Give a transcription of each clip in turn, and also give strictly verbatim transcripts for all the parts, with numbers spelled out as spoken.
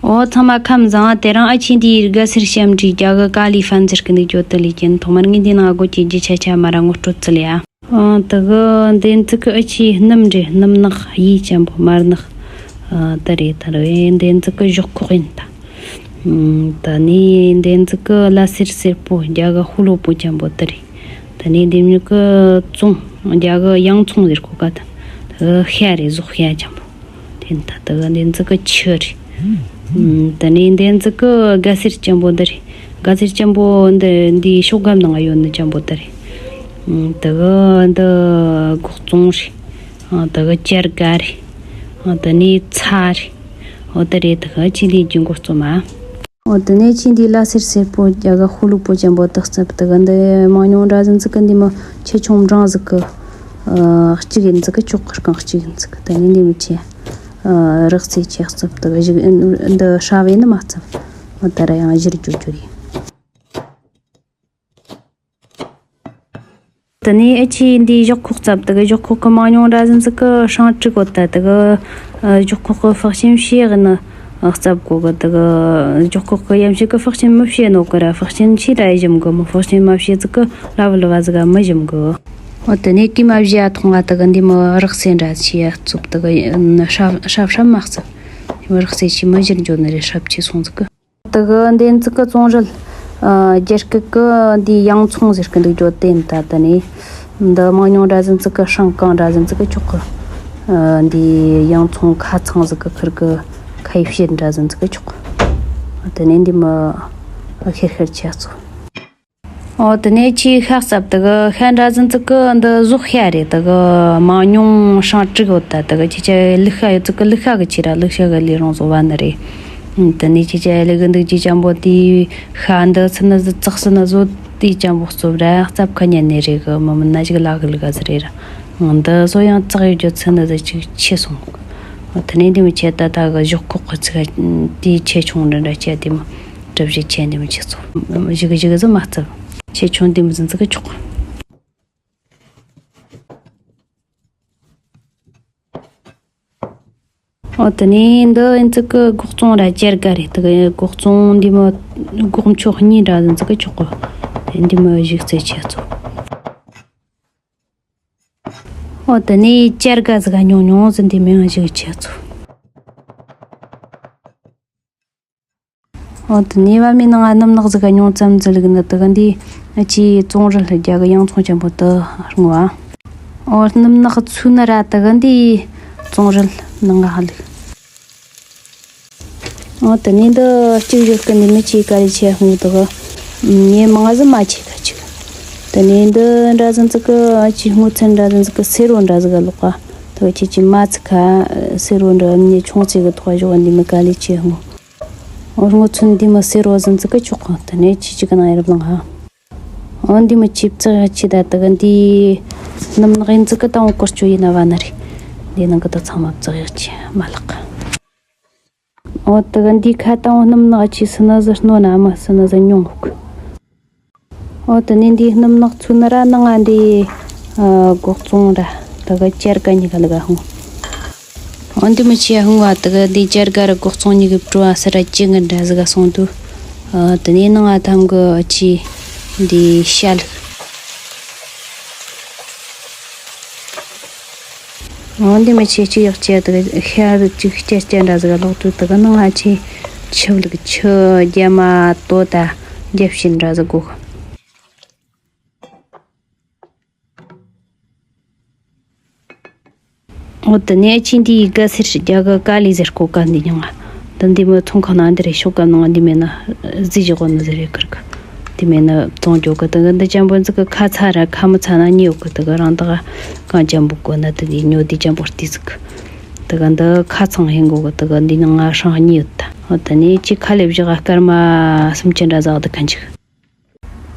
འོ་ཚང་མ་ཁམས་བཟང་། དེ་རིང་ཨ་ཆེ་འདིའི་དགའ་སེར་ཞབས་འདྲིས་རྒྱ་གི་ཀ་ལི་ཧྥན་ཟེར་གི་འདུག་ཇོ་ཏི་ལི་ཅན། ཐོག་མར་ངས་འདི་ནང་སྒོ་ཀྱི་རྒྱུ་ཆ་ཆ་མ་ར་ངོ་སྤྲོད་ཙི་ལ་ཡ། ཨང་། དེ་གི་འདི་ཚིག་གི་ཨ་ཆེ་སྣུམ་རེད། སྣུམ་ནག་ཡིས་ཅན་པོ་དམར་ནག་ཨ་དེ་རེད། དེ་རེད། འདི་ཚིག་གི་གཞོགས་ཁོག་ཡིན་ད། ཨང་། ད་ནི་འདི་ཚིག་གི་ལ་སེར་སེར་པོ་རྒྱ་གི་ཧུ་ལོ་པོ་ཅན་པོ་དེ་རེད། ད་ནི་འདི་མྱུ་གི་ཙོང་རྒྱ་གི་ཡང་ཙོང་ཟེར་གོ་ག་ད། དེ་གི་ཤ་རེད། ཟོག་ཤ་ཅན་པོ། དེ་ད་དེ་གི་འདི་ཚིག་གི་ཆུ་རེད། ཨུམ། དེ་ནས་འདི་ཚིག་གི་དགའ་སེར་ཅན་པོ་འདི་རེད། དགའ་སེར་ཅན་པོ་འདི་འདི་ཤོག་སྒམ་ནང་ཡོད་ནི་ཅན་པོ་འདི་རེད། ཨུམ། དེ་གི་འདི་སྒོག་ཙོང་རེད། ཨ་དེ་གི་སྐྱར་དཀར་རེད། ཨ་དེ་ནས་ཚྭ་རེད། འོ་དེ་རེད། དེ་གི་ཅི་ལས་རྒྱུ་འགོ་རྩོམ་མ། འོ་དེ་ནས་ཆི་འདི་ལ་སེར་སེར་པོ་རྒྱ་གི་ཧུ་ལུ་པོ་ཅན་པོ་དག་རྩུབ། དེ་གི་འདི་མང་ཉུང་འདྲ་ཟིན་ཚིག་གི་འདི་མི་ཆེ་ཆུང་འབྲིང་ཟིག་གི་ཨ་གཅིག་ཡིན་ཚིག་གི་ཆོག་གི། རྐང་གཅིག་ཡིན་ཚིག་གི། དེ་ནས་འདི་མི་ཆེ་ཨ་རག་སེ་ཆེ་རྩུབ། དེ་གི་བཞི་འདི་ཧྲ་བས་ནི་མ་རྩུབ། འོ་ད་ར་ཡང་བཞིར་རྒྱུ་རྒྱུ་རེད། དེ་ནས་ཨ་ཆི་འདིའི་གཞོགས་ཁོག་རྩུབ། དེ་གི་གཞོགས་ཁོག་གི་མང་ཉུང་འདྲ་ཟིན་ཟིག་གི་ཧྲང་ཀྲིག་གོ་ད། དེ་གི་གཞོགས་ཁོག་གི་ཕག་ཤིན་བཤས་གི་ནི་རྩུབ་གོ་གི། དེ་གི་གཞོགས་ཁོག་གི་ཡམ་ཤིག་གི་ཕག་ཤིན་མི་བཤས་ནོ་གི་ར། ཕག་ཤིན་ཆི་ར་ཡི་ཞིམ་གི་མོ། ཕག་ཤིན་མ་བཤས་ཟིག་གི་ལ་བ་ལ་བ་ཟིག་ག་མི་ཞིམ་གི། འོ་དེ་ནས་ཀི་མ་བཞི་ཡ་ཐོང་ང་། དེ་གི་འདི་མི་རག་སེ་འདྲ་ཆི་ཡ་རྩུབ། དེ་གི་ཧྲ་ཧྲ་ཧྲ་མ་རྩུབ། རག་སེ་ཆི་མི་བཞིར་འཇོ་ནི་རེད། ཧྲབ་ཆི་སོང་ཟིག་གི། དེ་གི་འདི་ཚིག་གི་ཙོང་རལ། ཨ་རྒྱ་སྐད་གི་འདི་ཡང་ཚོང་ཟེར་གི་འདུག་ཇོ་ཏན་ད། དེ་ནས་འདི་མང་ཉུང་འདྲ་ཟིན་ཚིག་གི་ཧྲང་ཀང་འདྲ་ཟིན་ཚིག་གི་ཆོག་གི། ཨ་འདི་ཡང་ཚོང་ཁ་ཚང་ཟིག་གི་ཁིར་གི་ཁ་ཡི་བཤད་འདྲ་ཟིན་ཚིག་གི་ཆོག་གི། དེ་ནས་འདི་མི་ཤེར་ཤེར་ཆ་ཚོ། འོ་དེ་ནས་ཆི་ཤ་རྩུབ། དེ་གི་ཤ་འདྲ་ཟིན་ཚིག་གི་འདི་ཟོག་ཤ་རེད། དེ་གི་མང་ཉུང་ཧྲང་ཀྲིག་ཡོད་ད། དེ་གི་ཆི་ཆ་ལུག་ཤ་ཡོད་ཚིག་གི་ལུག་ཤ་གི་ཆི་ར་ལུག་ཤ་གི་ལས་རང་བཟོ་བ་ནི་རེད། དེ་ནས་ཅི་བྱ་ལས་གི་འདུག་ཅི་ཅམ་པོ་དེའི་ཤ་འདི་ཚི་ནི་ཟི་ཙག་སི་ནི་བཟོ་དེ་ཅམ་པོ་རྩུབ་ར་རྩབ་ཁ་ཉན་ནི་རེད་གི། མི་མི་ན་ཞིག་ལ་གི་ལི་ག་ཟི་རེད་ར། འདི་བཟོ་ཡང་ཙག་ཡོད་རྒྱུ་ཚི་ནི་ཟི་ཅིག་ཆེ་སོང་། དེ་ནས་འདི་མི་ཆེ་ད་ད་གི་གཞོགས་ཁོག་གི་ཚི་ག་དེའི་ཆེ་ཆུང་འདྲ་འདྲ་ཆེ་དེ་མི་གྲབས་ཞིག་ཆེ་འདི་མི་ཆེ་སོང་། ཞིག་ཞིག་ཟི་མ་རྩུབ། ཆེ་ཆུང་འདི་མི་ཟི་ཙི་གི་ཆོག། འོ་དེ་ནས་འདི་ཨིན་ཙི་ཀི་སྒོག་ཙོང་ར་སྐྱར་དཀར་རེད། དེ་གི་སྒོག་ཙོང་འདི་མོ་སྒོག་མཆོག་གཉིས་འདྲ་ཟིན་ཙི་ཀི་ཆོག་གི། དེ་འདི་མོ་བཞུགས་ཚེ་ཆེ་ཚོ། འོ་དེ་ནས་སྐྱར་དཀར་ཟིག་ག་ཉུང་ཉུང་ཟིན་འདི་མོ་བཞུགས་ཆེ་ཚོ། འོ་དེ་ནས་བ་མི་ནང་ང་སྣུམ་ནག་ཟིག་ག་ཉུང་ཙམ་ཟིག་ལུག་ནི་དེ་གི་འདི་ཨ་ཅི་ཙོང་རལ་རྒྱ་གི་ཡང་ཙོང་ཆེན་པོ་དུ་རྔོ་བ། འོ་སྣུམ་ནག་ཚུ་ནི་ར་དེ་གི་འདི་ཙོང་རལ་ནང་ང་ཧ་ལུག། འོ་དེ་ནས་འདི་གཅིག་བཞོ་སྐུ་འདི་མི་ཆེ་ག་རེ་ཆེ་སྔོ་དེ་གི་ངས་མང་ཟི་མ་ཆེ་ག་ཅིག། དེ་ནས་འདི་འདྲ་ཟིན་ཙི་ཀི་ཨ་ཅི་སྔོ་ཚན་འདྲ་ཟིན་ཙི་ཀི་སེ་རོ་འདྲ་ཟིག་ག་ལོག་ག། དེ་གི་ཆེ་ཆེ་མ་ཚི་ཁ་སེ་རོ་འདྲ་མི་ཆུང་ཚེ་གི་ཐོག་བཞོ་འདི་མི་ག་ལེ་ཆེ་སྔོ། འོ་སྔོ་ཚོན་འདི་མི་སེར་བ་ཟིན་ཙི་ཀི་ཆོག་གི། དེ་ནས་ཆི་ཆི་གི་ནང་ཡར་བླངས་ཧ། འོ་འདི་མི་ཆི་བཙག་ཡག་ཆི་ད་དེ་གི་འདི་སྣུམ་ནག་ཡིན་ཙི་ཀི་དང་འོ་སྐོར་སྐྱོ་ཡིན་ན་བ་ན་རེད། འདི་ནང་གི་ད་ཚང་མ་བཙག་ཡག་ཆི་མ་ལག་གི། འོ་དེ་གི་འདི་ཁ་དང་འོ་སྣུམ་ནག་ཆི་སི་ན་ཟི་སྣོ་ན་མི་སི་ན་ཟི་ཉུང་ངུག། འོ་དེ་ནས་འདི་སྣུམ་ནག་ཚུ་ནི་ར་ནང་ང་འདི་ཨ་སྒོག་ཙོང་ར་དེ་གི་སྐྱར་དཀར་གཉིས་ཀ་ལི་ག་ཧུང་། འོ་འདི་མི་ཆེ་ཧུང་བ་དེ་གི་འདི་སྐྱར་དཀར་ར་སྒོག་ཙོང་གཉིས་ཀི་བྲོ་བ་སི་ར་ཅི་ངི་འདྲ་ཟི་ག་སོང་དུ། ཨ་དེ་ནས་ནང་ང་ཐམ་གི་ཨ་ཅི་འདི་ཤ་ལུག། འོ་འདི་མི་ཆེ་ཆི་ཡག་ཆེ་དེ་གི་ཤ་རུ་ཅིག་སྐྱར་སྐྱར་འདྲ་ཟི་ག་ལོག་དུ་དེ་གི་ནང་ང་ཆི་ཆི་ལུག་ཆི་རྒྱ་མ་དོ་ད་རྒྱབ་ཤིན་འདྲ་ཟི་གོ། འོ་དེ་ནས་ཆི་འདི་དགའ་སེར་རྒྱ་གི་ཀ་ལི་ཟེར་གོ་ག་འདི་མྱང་ང་། ད་འདི་མི་ཚོང་ཁང་ནང་འདི་རེད། ཤོག་ག་ནང་འདི་མེད་ན་རྫི་ཞིག་གོ་ནི་ཟེར་རེད་ཁར་གི། འདི་མེད་ན་བཙོང་རྒྱོ་གི། དེ་གི་འདི་ཅམ་པོ་འཛི་གི་ཁ་ཚ་ར་ཁ་མི་ཚ་ན་ཉེ་ཡོད་གི། དེ་གི་རང་དག་གང་ཅམ་པོ་གོ་ན་དེ་འདི་ཉོ་འདི་ཅམ་པོ་རྟི་ཟིག་གི། དེ་གི་འདི་ཁ་ཚང་ཧེང་གོ་གི། དེ་གི་འདི་ནང་ང་ཧྲང་གཉིས་ཡོད་ད། འོ་དེ་ནས་ཅི་ཁ་ལེབ་བཞག་སྐར་མ་སུམ་ཅུ་འདྲ་ཟག་དེ་གན་ཅིག།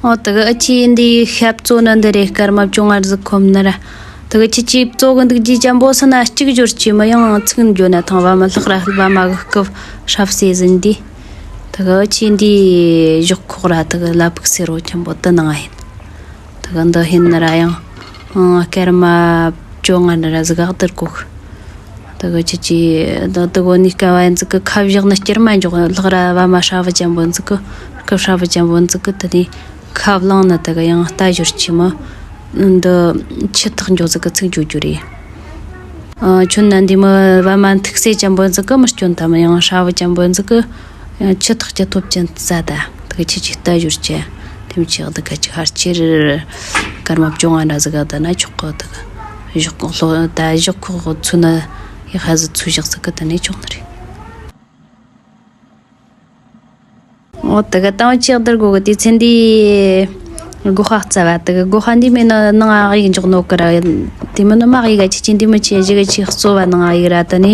འོ་དེ་གི་ཨ་ཅི་འདི་ཤ་བཙོ་ནི་འདི་རེད། སྐར་མ་བཅོ་ལྔ་ཟིག་ཁོམ་ནི་ར། དེ་གི་ཅི་ཅི་བཙོ་གི་འདུག་ཅི་ཅམ་པོ་སི་ན་གཅིག་འབྱོར་ཅི་མི་ཡང་ཚིག་འགྱོ་ན་ཐང་བ་མི་ལྷག་ར་ཧལ་བ་མ་གི་སྐབས་ཧྲབ་སེ་ཟིན་འདི། དེ་གི་ཨ་ཅི་འདི་གཞོགས་ཁོག་ར་དེ་གི་ལ་ཕུག་སེ་རོ་ཅམ་པོ་དེ་ནང་ཡིན། དེ་གི་འདི་ཧིན་ནི་ར་ཡང་སྐར་མ་བཅོ་ལྔ་ནི་ར་ཟིག་ག་དེར་གོ་གི། དེ་གི་ཁྱེད་ཀྱིས་དེ་དེ་གོ་ནི་སྐབས་བ་འཛི་གི་ཁ་བཞག་ནི་སྐྱུར་མ་འཇོག་ལྷག་ར་བ་མ་ཧྲ་བུ་ཅན་པོ་འཛི་གི་སྐབས་ཧྲ་བུ་ཅན་པོ་འཛི་གི་དེ་ནི་ཁ་བླངས་ནི་དེ་གི་ཡང་རྟ་བཞོར་ཆི་མོ་འདི་ཆུ་ཐག་འཇོག་འཛི་གི་ཚིག་འཇོག་རྒྱུ་རེད། ཨ་ཁྱོད་ན་འདི་མོ་བ་མ་འཐིག་སེ་ཅན་པོ་འཛི་གི་མི་སྐྱོན་ཐ་མི་ཡང་ཧྲ་བུ་ཅན་པོ་འཛི་གི་ཡང་ཆུ་ཐག་གི་ཐོབ་ཅན་ཙ་ད་དེ་གི་ཁྱེད་ཀྱིས་རྟ་བཞོར་ཆི་དེ་མི་ཆེ་དེ་གི་ཁྱེད་ཧར་ཆེར་སྐར་མ་བཅོ་ལྔ་འདྲ་ཟིག་ག་ད་ན་ཆོག་གི། དེ་གི་གཞོགས་ཁོག་ལོ་ད་གཞོགས་ཁོག་ཚུ་ན་ཡི་ཧ་ཟི་ཚུ་བཞག་ཟིག་གི་ད་ནས་ཆོག་ནི་རེད། འོ་དེ་གི་དང་ཆེག་དར་གོ་གི་དེ་ཚེ་འདི་སྒོ་ཁ་རྩ་བ་དེ་གི་སྒོ་ཁ་འདི་མིན་ན་ནང་ཨ་ཡིག་འཇོག་ནོ་གི་ར། དེ་མིན་ན་མ་ཡིག་ག་ཆི་ཆི་འདི་མི་ཆེ་ཞིག་གི་ཆི་གཙོ་བ་ནང་ཨ་ཡིག་ར། ད་ནི་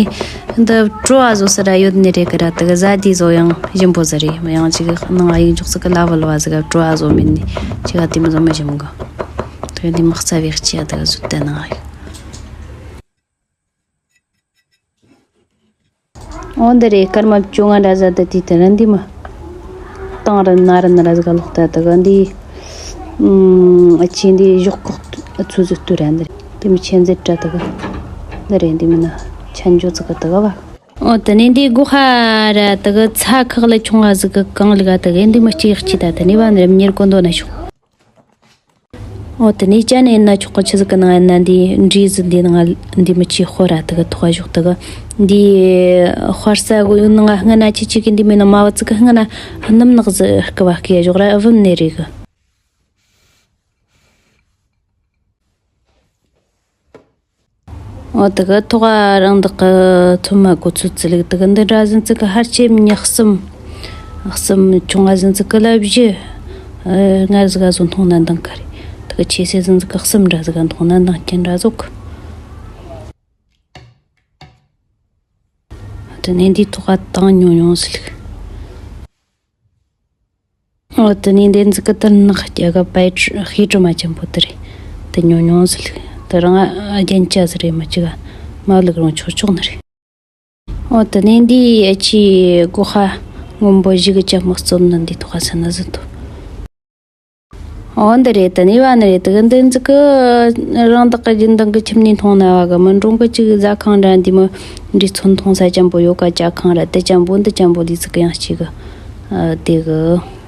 འདི་བྲོ་བ་བཟོ་ས་ར་ཡོད་ནི་རེད་གི་ར། དེ་གི་ཟ་དེ་བཟོ་ཡང་ཞིམ་པོ་ཟིག་རེད། མི་ཡང་ཅིག་ནང་ཨ་ཡིག་འཇོག་ས་གི་ལ་བ་ལ་བ་ཟིག་ག་བྲོ་བ་བཟོ་མིན་ནི་ཅིག་ག་དེ་མི་བཟོ་མི་ཞིམ་གི། དེ་གི་འདི་མི་རྩ་བའི་ལྕེ་ཡ་དེ་གི་བཟོ་ལྟ་ནང་ཨ་ཡིག་འོ་འདི་རེད། སྐར་མ་བཅོ་ལྔ་འདྲ་ཟ་ད་དེ་དེ་ར་འདི་མ། གཏང་ར་ན་ར་ན་ར་ཟ་ག་ལོག་ད་ད་ག་འདི། ཨ་ཆི་འདི་གཞོགས་ཁོག་ཚུ་ཟི་ཏུ་ར་འདི་རེད། དེ་མི་ཆེན་ཟི་ཏྲ་ད་ག་འདི་རེད། འདི་མི་ན་ཆན་འཇོ་ཙི་ག་ད་ག་བ། འོ་དེ་ནས་འདི་སྒོ་ཁ་ར་ད་ག་ཚ་ཁག་ལ་ཆུང་ང་ཟི་ག་གང་ལ་ག་ད་ག་འདི་མི་ལྕེ་ཡག་ཅི་ད་ད་ནི་བ་འདི་ར་མྱེར་གོ་འདོ་ན་ཤོག་འོ་དེ་ནས་ཅན་ནས་ན་ཆོག་གི། ཆི་ཟིག་གི་ནང་ན་འདི་འབྲས་ཟི་འདི་ནང་འདི་མི་ཆི་ཧོ་ར་དེ་གི་ཐོག་ག་ཞོག་དེ་གི་འདི་ཧོར་ས་གོ་ཡོད་ནང་སྔ་ན་ཆི་ཆི་གི་འདི་མི་ནང་མ་བ་ཙི་གི་སྔ་ན་སྣུམ་ནག་ཟི་སྐུ་བ་སྐུ་ཡ་ཞོག་ར་བུམ་ནས་རེད་གི། འོ་དེ་གི་ཐོག་རང་དག་གི་ཚོད་མ་གོ་ཚོད་ཙི་ལིག་དེ་གི་འདི་འདྲ་ཟིན་ཙི་གི་ཧར་ཆེ་མྱི་གསུམ་གསུམ་ཆུང་ང་ཟིན་ཙི་གི་ལ་བཞི་ངར་ཟི་ག་ཟོ་མཐོང་ན་འདང་ག་རེ། དེ་གི་ཆེ་སེ་ཟིན་ཙི་གི་གསུམ་འདྲ་ཟི་ག་མཐོང་ན་འདང་ཁྱེད་འདྲ་ཟོག་དེ་ནས་འདི་ཐོག་ག་དང་ཉུང་ཉུང་ཟི་ལིག་འོ་དེ་ནས་འདི་འཛི་གི་དར་ནག་རྒྱ་ག་པའི་ཤེས་གྲུ་མ་ཆེན་པོ་དེ་རེད། དེ་ཉུང་ཉུང་ཟི་ལིག་དེ་རང་རྒྱན་ཆ་ཟི་རེད། མ་ཅི་ག་མ་ལིག་རང་ཆོག་ཆོག་ནི་རེད། འོ་དེ་ནས་འདི་ཨ་ཆི་སྒོ་ཁ་སྔོན་པོ་ཞིག་གི་ཅམ་མོ་རྩོམ་ནི་འདི་ཐོག་ག་ས་ན་ཟི་ཐོ། འོ་འདི་རེད། དེ་ནས་བ་ནི་རེད། དེ་གི་འདི་འཛི་གི་རང་དག་གི་རྒྱུན་དང་གི་ཁྱིམ་ནས་མཐོང་ན་བ་གི་མི་འགྲོང་གི་ཅིག་ཟ་ཁང་འདྲ་འདི་མོ་འདྲི་ཚོན་མཐོང་ས་ཅམ་པོ་ཡོད་ཀ་ཅ་ཁང་ར་དེ་ཅམ་པོ་འདི་ཅམ་པོ་འདི་ཙི་གི་ཡང་ཅིག་གི་དེ་གི།